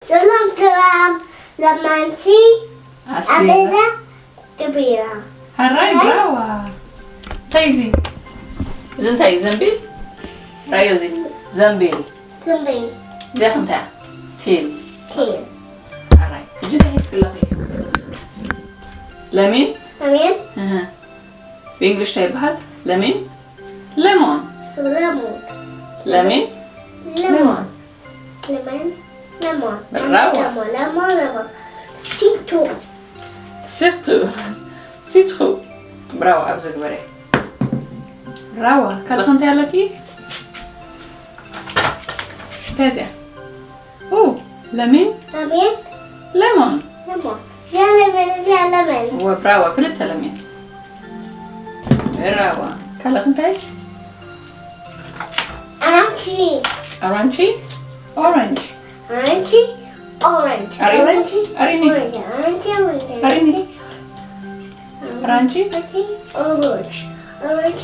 ሰላም ሰላም ለማንሲ ኣስቤዛ ኣበዛ ግብሪና። ሓራይ ብራዋ። እንታይ እዚ? እዚ እንታይ እዩ? ዘንቢል? ራዮ እዚ ዘንቢል። ስምሪ እዚኣ እንታይ እያ? ቴል። ቴል ሓራይ። ሕጂ እንታይ ሒዝክለኺ? ለሚን? ኣሜን እህ። ብእንግሊሽ እንታይ ይበሃል? ለሚን? ሌሞን። ስለሙ ለሚን? ለሞን ለመን ለሞን ብራዋ። ለሞን ለሞን ለሞን ሲቱ ሲርቱ። ሲትሩ። ብራዋ ኣብዚ ግበረ። ብራዋ። ካልእ ከ እንታይ ኣለኪ? እንታይ እዚኣ? ኡ፣ ለሚን? ኣሜን ሌሞን። ለሞን እዚኣ ለመን እዚኣ ለመን እወ ብራዋ፣ ክልተ ለሚን። ብራዋ። ካልእ ከ እንታይ? ኣራንቺ ኣራንቺ? ኦራንጅ። ኣራንቺ ኦራንጅ ኣሪኒ? ኣራንቺ ኣሪኒ? ኦራንጅ ኣራንቺ ኦራንጅ ኣሪኒ? ኣራንቺ? ኦራንጅ ኣራንቺ ኦራንጅ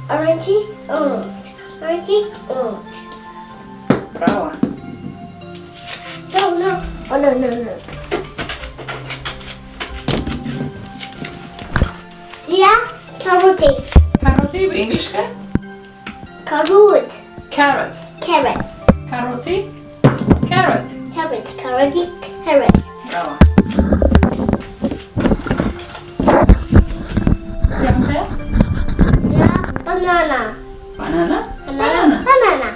ኣራንቺ ኦራንጅ ኣራንቺ ኦራንጅ ብራዋ። No, no. Oh, no, no, no. Yeah, carrot. ካሮቲ ብእንግሊሽ ከ? Carrot. ካሮት። Carrot. ካሮቲ። ካሮት። Carrot. Carrot. Carrot. ብራዋ። እዚኣ እንታይ እያ? Yeah, banana. ባናና። Banana. ባናና። Banana.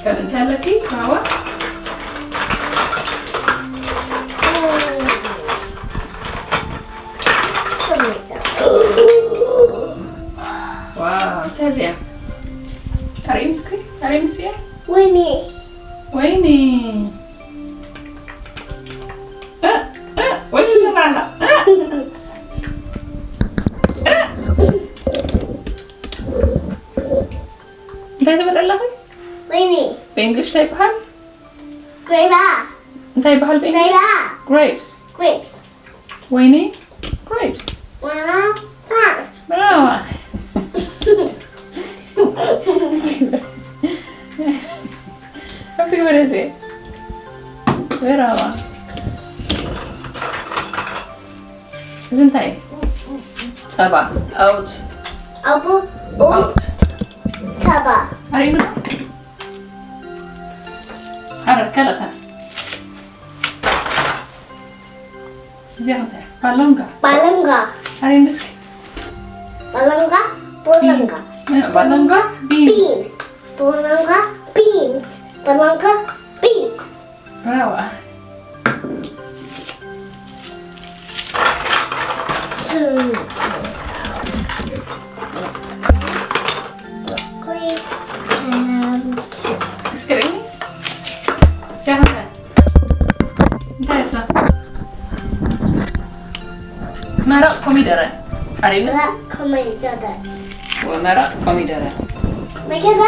ካልእ እንታይ ኣለኪ? ብራዋ። ዋው፣ እንታይ እዚኣ? ኣርእይኒ እስኪ፣ ኣርእይኒ እስኪ። ወይኒ ወይኒ። እ፣ እ፣ ወይኒ ይበሃል። እ፣ እ። እንታይ ትብል ኣለኺ? ወይኒ ብእንግሊሽ እንታይ ይበሃል? ግሬባ እንታይ ይበሃል ብእንግሊሽ? ግሬባ ግሬፕስ። ግሬፕስ ወይኒ ግሬፕስ። ዋና ፋር ብራዋ። ኣብቲ ግበረ እዚ። ብራዋ። እዚ እንታይ እዩ? ጸባ። ኦት። ኣቡ ኦት። ተባ ኣሪምና። ሓረር ከለኸ። እዚኣ እንታይ? ባሎንጋ። ባለንጋ ኣሪም እስኪ። ባለንጋ ቦለንጋ ባሎንጋ ቢንስ። ቢንስ ቦለንጋ ቢንስ ባለንጋ ቢንስ ብራዋ። እስክሪን። እዚኣ እንታይ? እንታይ እያ እሷ? መረቕ ኮሚደረ። ኣሪምስ? ኮሜንተረ ወመረቕ ኮሚደረ። መከዳ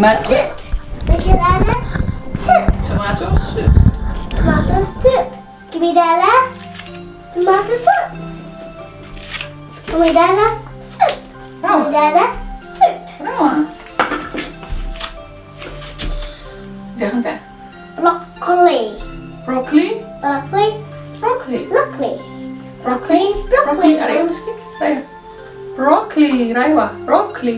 መረቕ ስብ መከዳለ ስብ ቶማቶ ሱፕ። ቶማቶ ስብ ግቢዳለ ቶማቶ ስብ ግቢዳለ ስብ ግቢዳለ ስብ ብራዋ። እዚኣ እንታይ? ብሮኮሊ ብሮኮሊ። ብሮኮሊ ብሮኮሊ። ብሮኮሊ ብሮኮሊ። ብሮኮሊ። ኣርእዮም እስኪ። ራዮ። ብሮኮሊ። ራይዋ። ብሮኮሊ።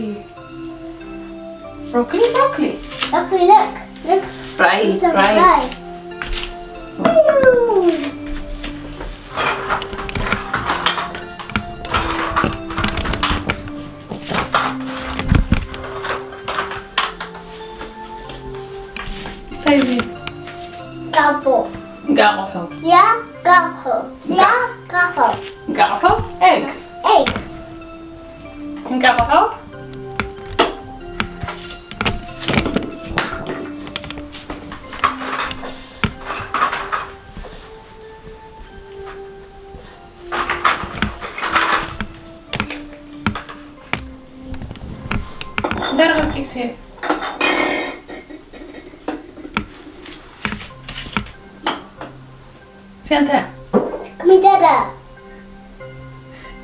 ብሮኮሊ። ብሮኮሊ። ብሮኮሊ look look ራይ። It's a ራይ። fry. እንታይ እዚ? ዳቦ እንቃቑሖ። ያ ጋሆ ያ ጋሆ እንቃቑሖ። ኤግ። ኤግ እንቃቑሖ። ደርበ ኪሴ። እዚኣ እንታይ? ኮሚደረ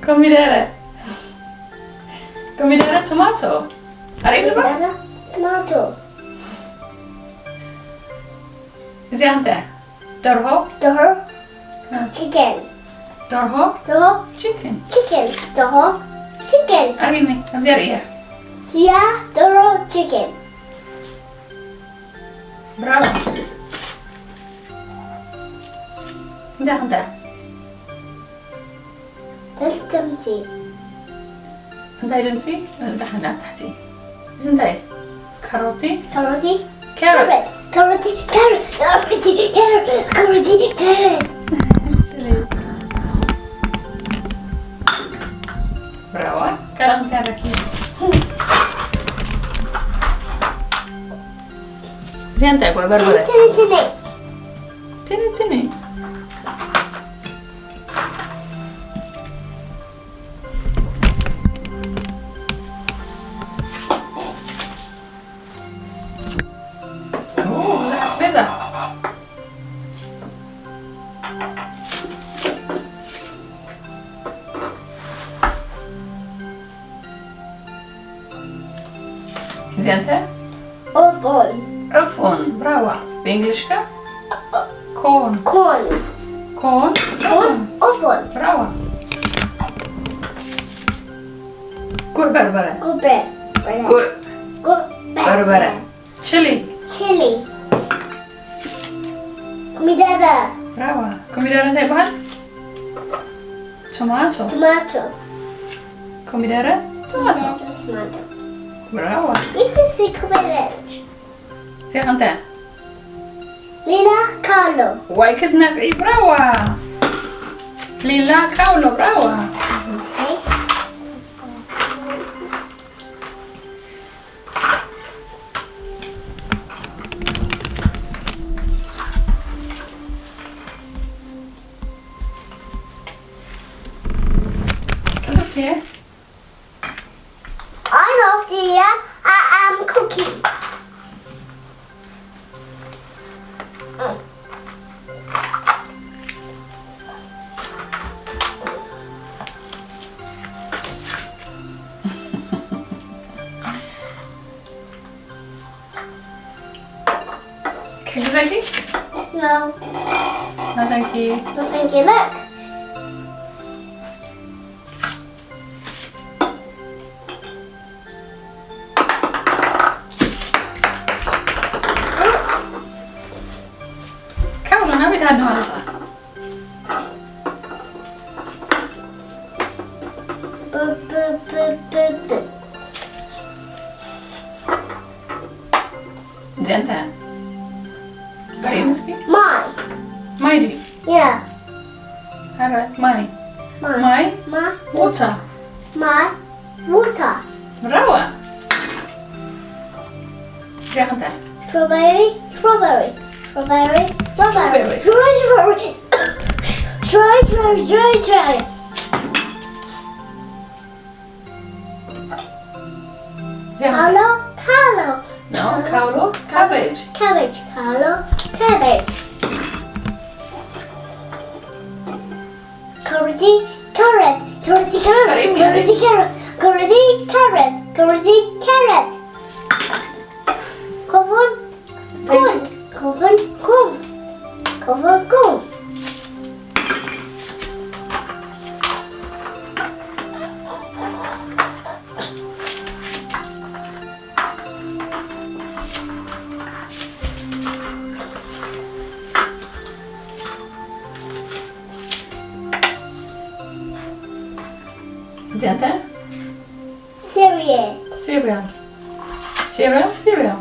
ኮሚደረ። ኮሚደረ ቶማቶ። ኣሬ ልባ? ኮሚደረ Tomato. እዚኣ እንታይ እያ? ደርሆ? ደርሆ። እ። Chicken። ደርሆ? ደርሆ። Chicken። Chicken። ደርሆ። Chicken። ኣሪኒ፣ ኣብዚኣ ርእያ። ያ፣ ደርሆ chicken። ብራቮ። እዚኣ እንታይ እያ? ድምጺ። እንታይ ድምጺ? ደሓን ኣብ ታሕቲ። እዚ እንታይ? ካሮቲ? ካሮቲ? ካሮት። ካሮት። ካሮቲ፣ ካሮት፣ ካሮቲ፣ ካሮት፣ ካሮቲ፣ ካሮት። ስለ ብራዋ፣ ካልእ እንታይ ኣለኪ? እዚኣ እንታይ እኮ በርበረ? ትንትነይ። ትንትነይ። ኦ፣ ብዙሕ ኣስቤዛ። እዚኣ እንታይ? ኦፎን። ዑፉን፣ ብራዋ። ብእንግሊሽ ከ? ኮን። ኮን። ኮን። ኮን። ኦፎን። ብራዋ። ጉዕ በርበረ። ጉዕ በርበረ። ጉዕ። ጉዕ በርበረ። በርበረ። ቺሊ። ቺሊ። ኮሚደረ። ብራዋ። ኮሚደረ እንታይ ይበሃል? ቶማቶ። ቶማቶ። ኮሚደረ፣ ቶማቶ። ኮሚደረ፣ ቶማቶ። ብራዋ። This is the cabbage። እዚኣ እንታይ? ሊላ ካውሎ። ዋይ ክትነፍዒ፣ ብራዋ። ሊላ ካውሎ፣ ብራዋ። ኦኬ። ቅዱስ እየ። I know, see, I am cooking. ክሕግዘኪ? No. No, thank you. No, thank you. Look. ካብ ሎና ቤት ኣለዋ። እዚኣ እንታይ እያ? ርእይኒ እስኪ። ማይ። ማይ ድዩ? Yeah. ኣረ፣ ማይ። ማይ። ማይ። ማይ። ዋታ። ማይ። ዋታ። ብራዋ። እዚኣ እንታይ? Strawberry, strawberry, strawberry, strawberry. Strawberry. Strawberry, strawberry, strawberry, strawberry. እዚኣ እንታይ? ካውሎ፣ ካውሎ። No, ካውሎ፣ ካውሎ፣ ካቤጅ። ካቤጅ፣ ካውሎ፣ ካቤጅ። ካሮቲ፣ ካሮት፣ ካሮቲ፣ ካሮት፣ ካሮቲ፣ ካሮቲ፣ ካሮት፣ ካሮቲ፣ ካሮት፣ ካሮቲ፣ ካሮት። ኮቦን፣ ኮን፣ ኮቦን፣ ኮን፣ ኮቦን፣ ኮን። እዚኣ እንታይ? Cereal. Cereal. Cereal, cereal.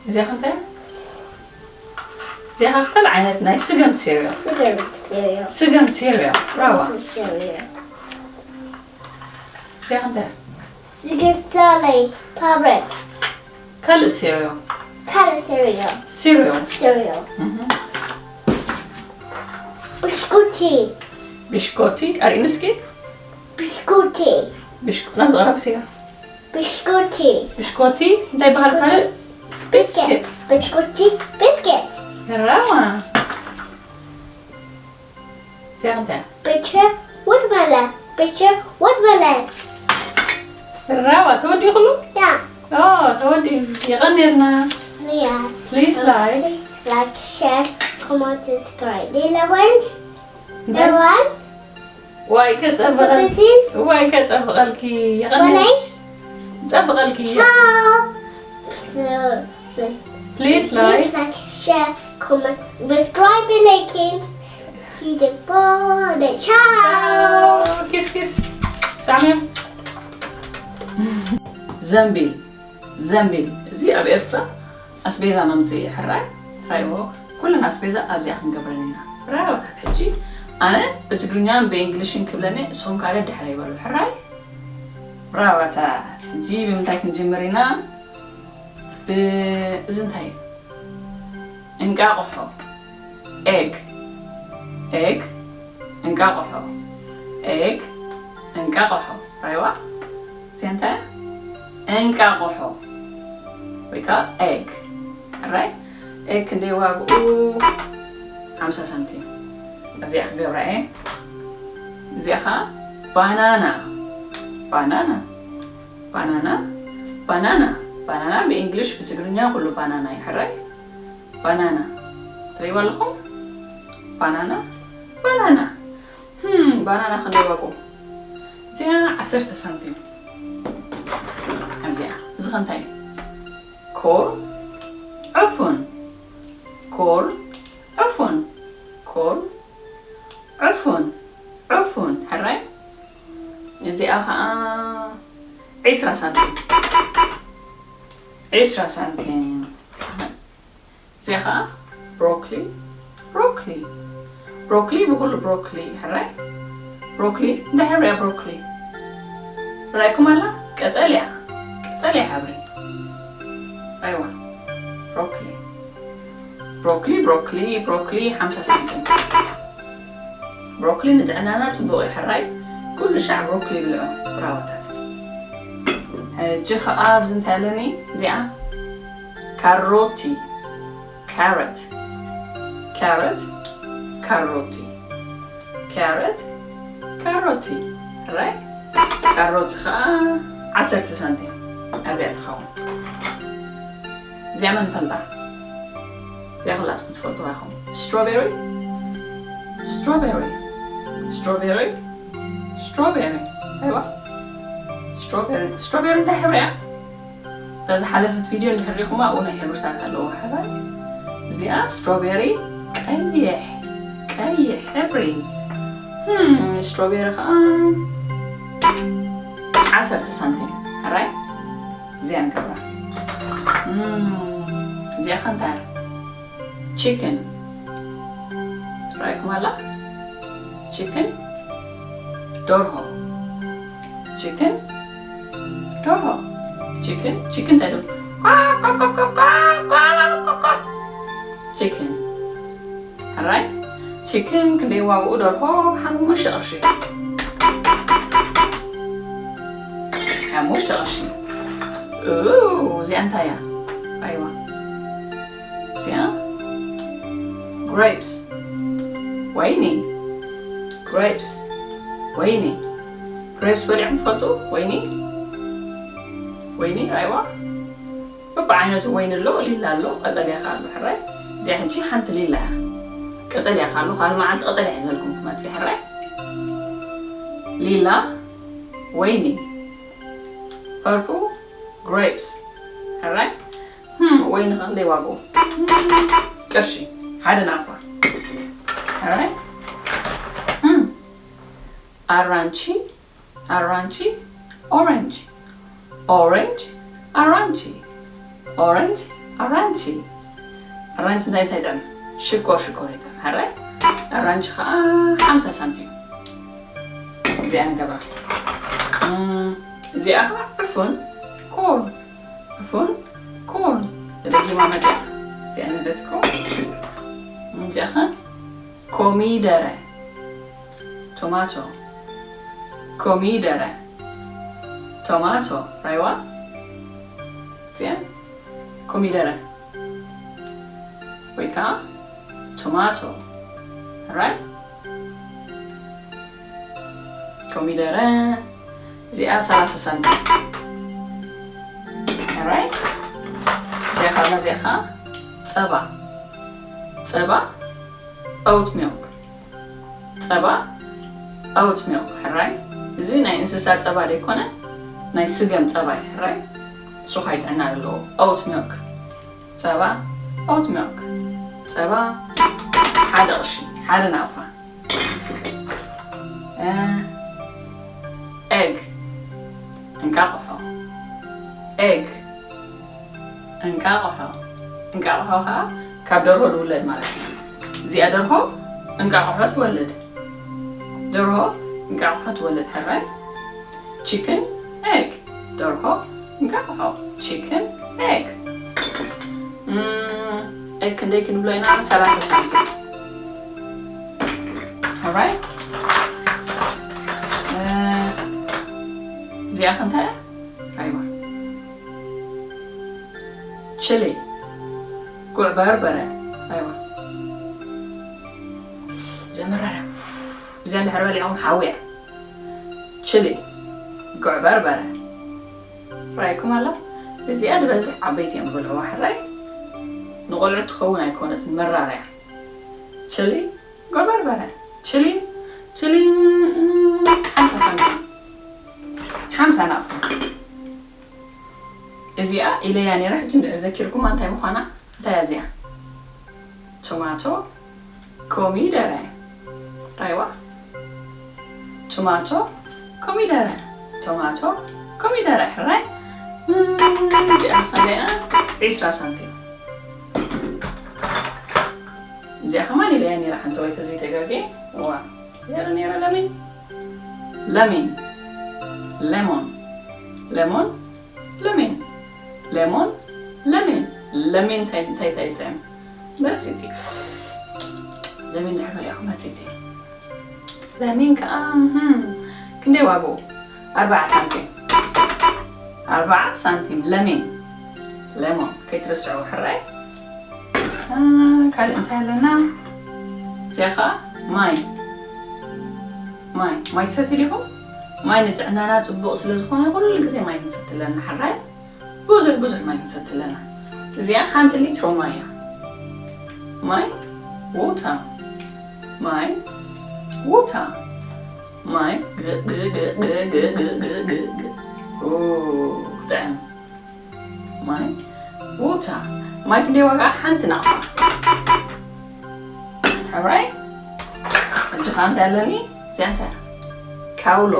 እዚኣ እንታይ? እዚኣ ካልእ ዓይነት ናይ ስገም cereal። ስገም cereal። ስገም cereal። ብራዋ። ስገም cereal። እዚኣ እንታይ? ስገም ሳለይ ፋብሪክ። ካልእ cereal። ካልእ cereal። Cereal። Cereal። እህ። ብሽኩቲ። ብሽኮቲ፣ ኣርእይኒ እስኪ። ብሽኩቲ። ብሽኩ-፣ ናብ ዝቐረብ ስያ። ብሽኩቲ። ብሽኮቲ፣ እንታይ ይበሃል ካልእ? ብስኬት። ብስኬት። ብሽኩቲ፣ ብስኬት። ብራዋ። እዚኣ እንታይ? Picture watermelon. Picture watermelon. ራባ ተወዲኡ ኩሉ? Yeah. ኦ ተወዲኡ። የቐኔልና። Yeah. Please like. Please like, share, comment, subscribe. Lila orange. The one. ዋይ ከጸብቐልኪ። Seventeen. ዋይ ከጸብቐልኪ። የቐኔ። Orange. ጸብቐልኪ። Ciao. So, Please like. Please like, share, comment, subscribe, and like it. See the ball. Ciao. ኪስ ኪስ። ሳሚያ። ዘንቢል ዘንቢል እዚ ኣብ ኤርትራ ኣስቤዛ መምፅኢ ሕራይ። ሕራይ እሞ ኩለን ኣስቤዛ ኣብዚኣ ክንገብረን ኢና። ብራባታት ሕጂ ኣነ ብትግርኛን ብእንግሊሽን ክብለኒ እሶም ካልእ ድሕረ ይበሉ። ሕራይ ብራባታት ሕጂ ብምንታይ ክንጅምር ኢና? ብእዚ እንታይ እዩ? እንቃቕሖ። ኤግ ኤግ እንቃቕሖ። ኤግ እንቃቕሖ። ራይዋ እዚኣ እንታይ እያ? እንቃቕሖ ወይ ከዓ ኤግ። ራይ ኤግ ክንደይ ዋግኡ? ሓምሳ ሳንቲም። ኣብዚኣ ክገብራ እየ። እዚኣ ከዓ ባናና። ባናና ባናና ባናና ባናና ብእንግሊሽ ብትግርኛ ኩሉ ባናና እዩ። ሕራይ ባናና ትሪእዋ ኣለኹም? ባናና ባናና ህም ባናና ክንደይ ዋግኡ? እዚኣ ዓሰርተ ሳንቲም። ኣብዚኣ እዚ ከ እንታይ እዩ? ኮር ዕፉን ኮር ዕፉን ኮር ዕፉን ዕፉን ሕራይ እዚኣ ከዓ ዒስራ ሳንቲም። ዒስራ ሳንቲም። እዚኣ ከዓ ብሮኮሊ ብሮኮሊ ብሮኮሊ ብኩሉ ብሮኮሊ ሕራይ ብሮኮሊ እንታይ ሕብሪ እያ ብሮኮሊ? ራይኩም ኣላ ቀጠልያ ቀጠልያ ሕብሪ። ኣይዋ ብሮኮሊ ብሮኮሊ ብሮኮሊ ብሮኮሊ ሓምሳ ሳንቲም። ብሮኮሊ ንጥዕናና ጽቡቕ እዩ ሕራይ። ኩሉ ሻዕ ብሮኮሊ ብልዑ ብራዋታት። ሕጂ ኸኣ ኣብዚ እንታይ ኣለኒ? እዚኣ ካሮቲ ካሮት ካሮት ካሮቲ ካሮት ካሮቲ ሕራይ ካሮቲ ኸኣ ዓሰርተ ሳንቲም ኣብዚኣ ትኸውን። እዚኣ መን ፈልጣ? እዚኣ ኩላትኩም ትፈልጥዋ ኢኹም። ስትሮቤሪ ስትሮቤሪ ስትሮቤሪ ስትሮቤሪ ኣይዋ ስትሮቤሪ ስትሮቤሪ እንታይ ሕብሪ እያ? እታ ዝሓለፈት ቪድዮ እንድሕር ሪኹማ ኣብኡ ናይ ሕብርታት ኣለዎ ሕራይ። እዚኣ ስትሮቤሪ ቀይሕ ቀይሕ ሕብሪ። ስትሮቤሪ ከዓ ዓሰርተ ሳንቲም ሕራይ። እዚኣ ንገብራ። እዚኣ ከ እንታይ እያ? ቺክን ትራይኩም ኣላ። ቺክን ደርሆ ቺክን ደርሆ ቺክን ቺክን እንታይ ትብል? ቺክን ሕራይ ቺክን ክንደይ ዋግኡ ደርሆ? ሓሙሽተ ቅርሺ። ሓሙሽተ ቅርሺ። እዚኣ እንታይ እያ? ኣይዋ እዚኣ grapes ወይኒ grapes ወይኒ grapes በሊዕኩም ትፈልጡ? ወይኒ ወይኒ ራይዋ በብዓይነቱ ወይኒ ኣሎ፣ ሊላ ኣሎ፣ ቀጠልያ ከ ኣሎ ሕራይ። እዚኣ ሕጂ ሓንቲ ሊላ እያ። ቀጠልያ ከ ኣሎ፣ ካልእ መዓልቲ ቀጠልያ ሒዘልኩም ክመጽእ ሕራይ። ሊላ ወይኒ purple grapes ሕራይ። ወይኒ ከ ክንደይ ዋግኡ? ቅርሺ ሓደ ናቕፋ። ኣራይ ኣራንቺ ኣራንቺ orange orange ኣራንቺ orange ኣራንቺ ኣራንቺ እንታይ እንታይ ይጥዕም? ሽኮር ሽኮር ይጥዕም። ሕራይ ኣራንቺ ከዓ ሓምሳ ሳንቲም። እዚኣ ንገብራ። እዚኣ ከዓ ዕፉን ኮርን ዕፉን ኮርን ተደጊማ መፅያ። እዚኣ ንደትኮ እዚኣ ከዓ ኮሚደረ ቶማቶ ኮሚደረ ቶማቶ ራይዋ እዚኣ ኮሚደረ ወይ ከዓ ቶማቶ ራይ ኮሚደረ እዚኣ ሰላሳ ሳንቲም። Alright? እዚኣ ኸዓ፣ እዚኣ ኸዓ ጸባ። ጸባ፣ oat milk። ጸባ፣ oat milk። ሕራይ? እዚ ናይ እንስሳ ጸባ ዘይኮነ፣ ናይ ስገም ጸባ እዩ። ሕራይ? እሱ ኸዓ ጥዕና ኣለዎ። Oat milk። ጸባ፣ oat milk። ጸባ፣ ሓደ ቅርሺ፣ ሓደ ናቕፋ። እ፣ egg፣ እንቃቕሖ። Egg፣ እንቃቕሖ። እንቃቕሖ ኸዓ ካብ ደርሆ ዝውለድ ማለት እዩ። እዚኣ ደርሆ እንቃቕሖ ትወልድ። ደርሆ እንቃቕሖ ትወልድ። ሕራይ? Chicken፣ egg። ደርሆ እንቃቕሖ። Chicken፣ egg። እም፣ egg ክንደይ ክንብሎ ኢና? ሰላሳ ሳንቲም። Alright? እ፣ እዚኣ ኸ እንታይ እያ? ኣይዋ። ቺሊ፣ ጉዕ በርበረ። ኣይዋ። ዘመረረ። እዚኣ እንድሕር በሊዕኹም ሓዊ እያ። ቺሊ፣ ጉዕ በርበረ። ራይኩም ኣላ? እዚኣ ዝበዝሕ ዓበይቲ እዮም ዝበልዕዋ። ሕራይ? ንቖልዑ ትኸውን ኣይኮነትን፣ መራር እያ። ቺሊ፣ ጉዕ በርበረ። ቺሊ፣ ቺሊ፣ ሓምሳ ሳንቲም። ሓምሳ ናቕፋ። እዚኣ ኢለያ ነይረ፣ ሕጂ እንድሕር ዘኪርኩማ እንታይ ምዃና? እንታይ እያ እዚኣ? ቶማቶ፣ ኮሚደረ። ራይዋ? ቶማቶ፣ ኮሚደረ። ቶማቶ፣ ኮሚደረ። ሕራይ? እም፣ እዚኣ ኸ እዚኣ ዒስራ ሳንቲም። እዚኣ ኸማን ኢለያ ነይረ፣ ሓንቲ ወይ ተዘይተጋግየ። እዋ፣ ነይረ፣ ነይረ፣ ለሚን። ለሚን። ሌሞን። ሌሞን። ለሚን። ሌሞን። ለሚን። ለሚን እንታይ፣ እንታይ፣ እንታይ ይጥዕም? መጺጺ። ለሚን ድሕር በሊዕኹም መጺጺ። ለሚን ከኣ፣ እም፣ ክንደይ ዋግኡ? ኣርብዓ ሳንቲም። ኣርብዓ ሳንቲም ለሚን። ሌሞን። ከይትርስዕዎ ሕራይ። እ፣ ካልእ እንታይ ኣለና? እዚኣ ኸኣ ማይ። ማይ። ማይ ትሰትዩ ዲኹም? ማይ ንጥዕናና ጽቡቕ ስለ ዝኾነ፣ ኩሉ ግዜ ማይ ክንሰቲ ኣለና። ሕራይ? ብዙሕ፣ ብዙሕ ማይ ክንሰቲ ኣለና። እዚኣ ሓንቲ ሊትሮ ማይ እያ። ማይ፣ ዎተር። ማይ፣ ዎተር። ማይ፣ ግ-፣ ግ-፣ ግ-፣ ግ-፣ ግ-፣ ግ-፣ ግ-፣ ግ-፣ ግ-፣ ግ-፣ ኦ፣ ክጥዕም። ማይ፣ ዎተር። ማይ ክንደይ ዋጋ? ሓንቲ ናቕፋ። ሕራይ? ሕጂ ኸኣ እንታይ ኣለኒ? እዚኣ እንታይ? ካውሎ።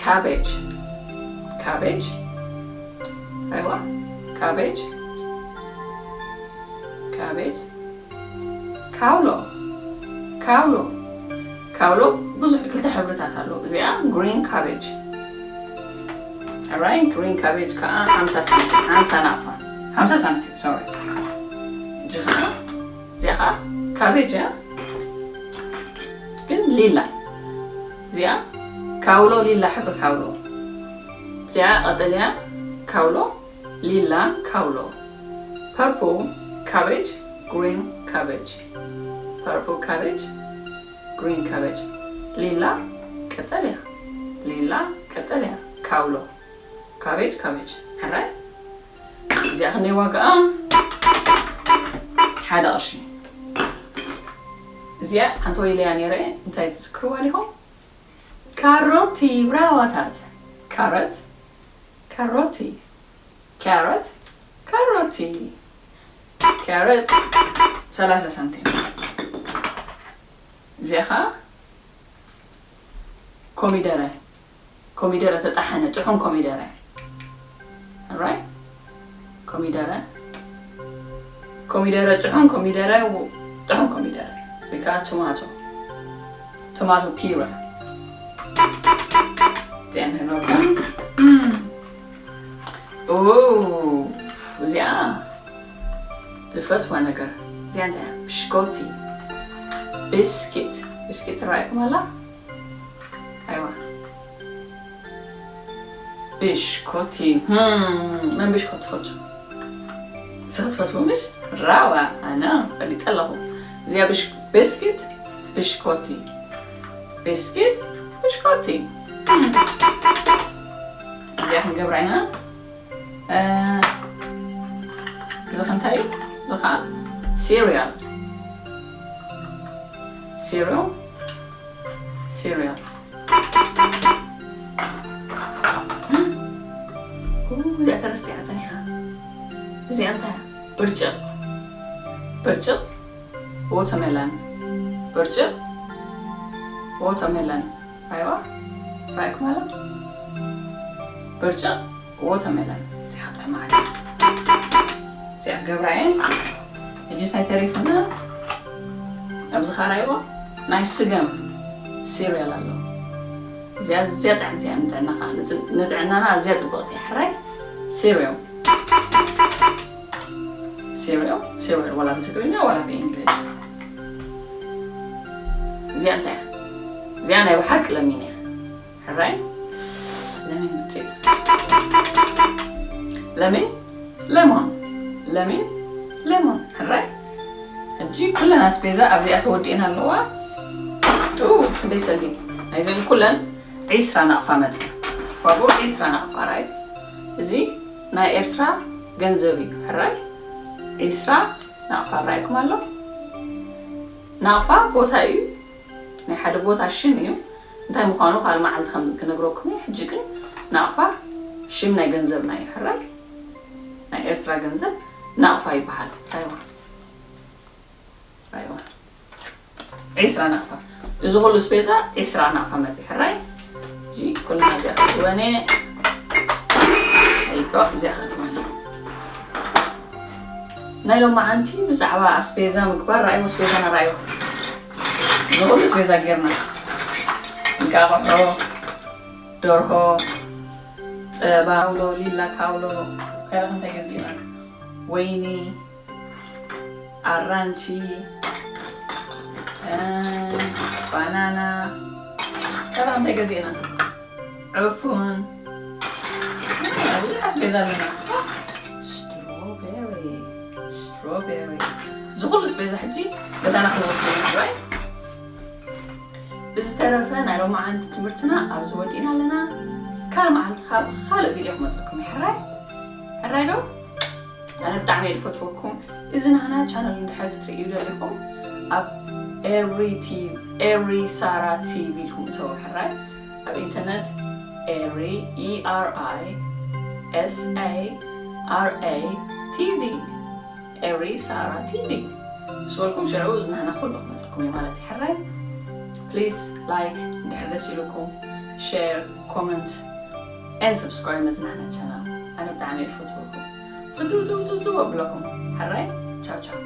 ካቤጅ። ካቤጅ። ኣይዋ። ካቤጅ። ካቤጅ። ካውሎ። ካውሎ። ካውሎ ብዙሕ ክልተ ሕብርታት ኣለዎ። እዚኣ ግሪን ካቤጅ። ራይት፣ ግሪን ካቤጅ ከኣ ሓምሳ ሳንቲም፣ ሓምሳ ናቕፋ። ሓምሳ ሳንቲም፣ ሶሪ። እጂ ከኣ፣ እዚኣ ከኣ ካቤጅ እያ። ግን ሊላ። እዚኣ ካውሎ፣ ሊላ ሕብሪ ካውሎ። እዚኣ ቀጠልያ ካውሎ፣ ሊላ ካውሎ። Purple cabbage, green cabbage. Purple cabbage, green cabbage. ሊላ ቀጠልያ፣ ሊላ ቀጠልያ። ካውሎ። ካቤጅ፣ ካቤጅ። ሕራይ? እዚኣ ክንደይ ዋጋኣ? ሓደ ቅርሺ። እዚኣ ሓንቲ ወይለያ ነይረ፣ እንታይ ትዝክርዋ ዲኹም? ካሮቲ፣ ብራዋታት። ካሮት፣ ካሮቲ። ካሮት፣ ካሮቲ። ካሮት፣ ሰላሳ ሳንቲም። እዚኣ ኸኣ ኮሚደረ፣ ኮሚደረ ተጣሓነ፣ ጥሑን ኮሚደረ። ራይት? ኮሚደረ፣ ኮሚደረ ጥሑን ኮሚደረ፣ ው-፣ ጥሑን ኮሚደረ። ወይ ከዓ ቶማቶ፣ ቶማቶ ፒረ። እዚኣ ንህበካ። እም። ኦ፣ እዚኣ ዝፈትዋ ነገር። እዚኣ እንታይ እያ? ብሽኮቲ። ብስኪት። ብስኪት ትረኣየኩም ኣላ? ኣይዋ። ብሽኮቲ። ህም፣ መን ብሽኮቲ ትፈቱ? ንስኺ ትፈትዊ ምሽ? ራዋ፣ ኣነ ፈሊጠ ኣለኹ። እዚኣ ብሽ-፣ ብስኪት፣ ብሽኮቲ። ብስኪት፣ ብሽኮቲ። እዚኣ ክንገብራ ኢና። እዚ ከ እንታይ እዩ? እዚ ከዓ ሲሪያል። ሲሪያል። ሲሪያል። እዚኣ ተረስቲያ ጸኒሓ። እዚኣ እንታይ? ብርጭቕ። ብርጭቕ። ዎተርሜለን። ብርጭቕ። ዎተርሜለን። ራይዋ። ራይኩም ኣላ። ብርጭቕ። ዎተርሜለን። እዚኣ ጥዕማ ኣላ። እዚኣ ገብራ እየን። ሕጂ እንታይ ተሪፉና? ኣብዚ ኻራይዎ ናይ ስገም ሲሪያል ኣሎ። እዚኣ፣ እዚኣ ጥዕምቲ እያ ንጥዕናኻ፣ ንጥዕናና ኣዝያ ጽብቕቲ እያ። ሕራይ ሲሪያል። ሲሪያል፣ ሲሪያል፣ ዋላ ብትግርኛ ዋላ ብእንግሊዝ። እዚኣ እንታይ እያ? እዚኣ ናይ ብሓቂ ለሚን እያ። ሕራይ ለሚን ምጽጽ። ለሚን፣ ለሞን፣ ለሚን፣ ለሞን። ሕራይ ሕጂ ኩለን ኣስቤዛ ኣብዚኣ ተወዲእን ኣለዋ። ኡ፣ ክንደይ ሰልዲ ናይዘን ኩለን ዒስራ ናቕፋ መጽ። ዋግኡ ዒስራ ናቕፋ ራይ። እዚ ናይ ኤርትራ ገንዘብ እዩ። ሕራይ ዒስራ ናቕፋ ራይኩም ኣሎ። ናቕፋ ቦታ እዩ። ናይ ሓደ ቦታ ሽም እዩ። እንታይ ምዃኑ ካልእ መዓልቲ ከም ክነግረኩም እየ። ሕጂ ግን ናቕፋ ሽም ናይ ገንዘብና እዩ። ሕራይ ናይ ኤርትራ ገንዘብ ናቕፋ ይበሃል። ራይዋ። ራይዋ። ዒስራ ናቕፋ። እዚ ኩሉ ስፔዛ ዒስራ ናቕፋ መጽዩ። ሕራይ። እዚ ኩልና እዚኣ ክትወነ። ኣይኮ፣ እዚኣ ክትወነ። ናይ ሎማዓንቲ ብዛዕባ ኣስቤዛ ምግባር ረኣይዎ፣ ኣስቤዛና ረኣይዎ። ንኹሉ ኣስቤዛ ጌርና። እንቃቑሖ፣ ደርሆ፣ ጸባ፣ ካውሎ፣ ሊላ ካውሎ፣ ካልእ እንታይ ገዚእና? ወይኒ፣ ኣራንሺ፣ እ፣ ባናና፣ ካልእ እንታይ ገዚእና? ዕፉን። እ፣ ብዙሕ ኣስቤዛ ኣለና። ስትሮቤሪ፣ ስትሮቤሪ። እዚ ኩሉ ኣስቤዛ ሕጂ ገዛና ክንወስዶ ኢና፣ right? ብዝተረፈ ናይ ሎማዓንቲ ትምህርትና ኣብዚ ወዲእና ኣለና። ካልእ መዓልቲ ካብ ካልእ ቪድዮ ክመፀኩም እየ። ሕራይ? ሕራይ ዶ? ኣነ ብጣዕሚ እየ ዝፈትወኩም። እዚ ናህና ቻነል እንድሕር ክትርእዩ ደሊኹም ኣብ ኤሪ ቲቪ፣ ኤሪ ሳራ ቲቪ ኢልኩም እተው። ሕራይ? ኣብ ኢንተርነት ኤሪ፣ E R I S A R A T V፣ ኤሪ ሳራ ቲቪ ምስ በልኩም ሽዑ እዚ ናህና ኩሉ ክመፀኩም እዩ ማለት እዩ። ሕራይ? ፕሊዝ ላይክ እንድሕር ደስ ኢሉኩም፣ ሼር፣ ኮመንት ኤንድ ሰብስክራይብ ነዚ ናህና ቻናል። ኣነ ብጣዕሚ እየ ዝፈትወኩም። ፍትው ትው ትው ትው ኣብለኩም። ሕራይ? ቻው ቻው።